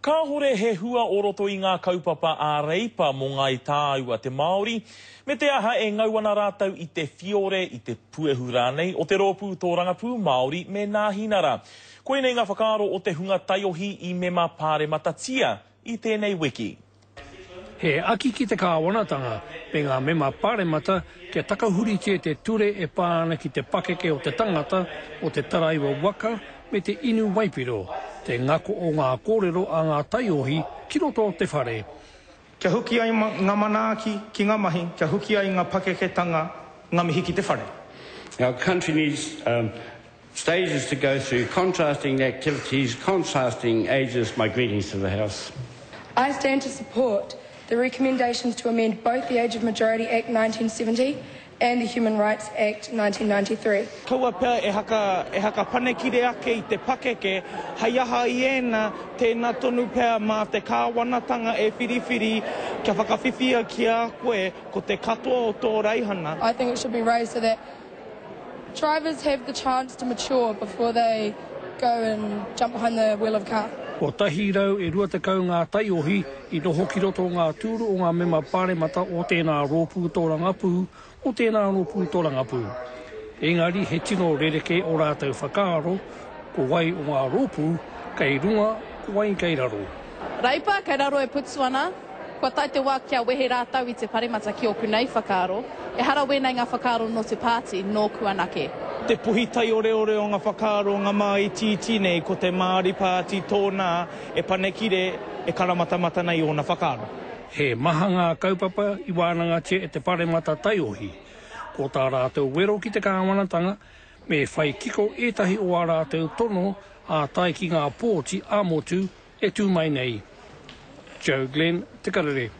Kāhore he hua o roto i ngā kaupapa a Reipa mō Ngāi Tāua, te Māori, me te aha e ngau ana rātou i te whiore, i te puehu rānei o te Rōpū Tōrangapū Māori me Nāhinara. Koinei ngā whakaaro o te hunga taiohi i mema pārematatia i tēnei wiki. He aki ki te kāwanatanga me ngā mema paremata kia takahuritia te ture e pā ana ki te pakeke o te tangata, o te taraiwa waka me te inu waipiro, te ngako o ngā kōrero a ngā taiohi ki roto o te whare. Kia hoki ai nga manaaki ki nga mahi, kia hoki ai nga pakeketanga, nga mihi ki te whare. Our country needs Stages to go through, contrasting activities, contrasting ages, my greetings to the House. I stand to support the recommendations to amend both the Age of Majority Act 1970 and the Human Rights Act 1993. Kaua pea e haka, e haka panekire ake i te pakeke, hei aha i ēnā, tēnā tonu pea mā te kāwanatanga e whiriwhiri kia whakawhiwhia ki a koe ko te katoa o tō raihana. I think it should be raised so that Drivers have the chance to mature before they go and jump behind the wheel of a car. 120 ngā taiohi i noho ki roto ngā tūru o ngā mema paremata o tēnā rōpū tōrangapū, o tēnā rōpū tōrangapū. Engari he tino rerekē ō rātou whakaaro, ko wai o ngā rōpū kei runga, ko wai kei raro. Reipa, kei raro e putu ana. Kua tae te wā kia wehe rātou i te paremata ki ōku nei whakaaro. Ehara wēnei ngā whakaaro nō te pāti, nōku anake. Te puhi taioreore o nga whakaaro nga māitiiti nei ko te Māori Party tōnā e panekire e karamatamata nei ōna whakaaro. He maha ngā kaupapa i wānangatia e te paremata taiohi. Ko tā rātou wero ki te kāwanatanga, me whai kiko ētahi o ā rātou tono ā tae ki ngā pōti ā-motu e tū mai nei. Joe Glenn, Te Karere.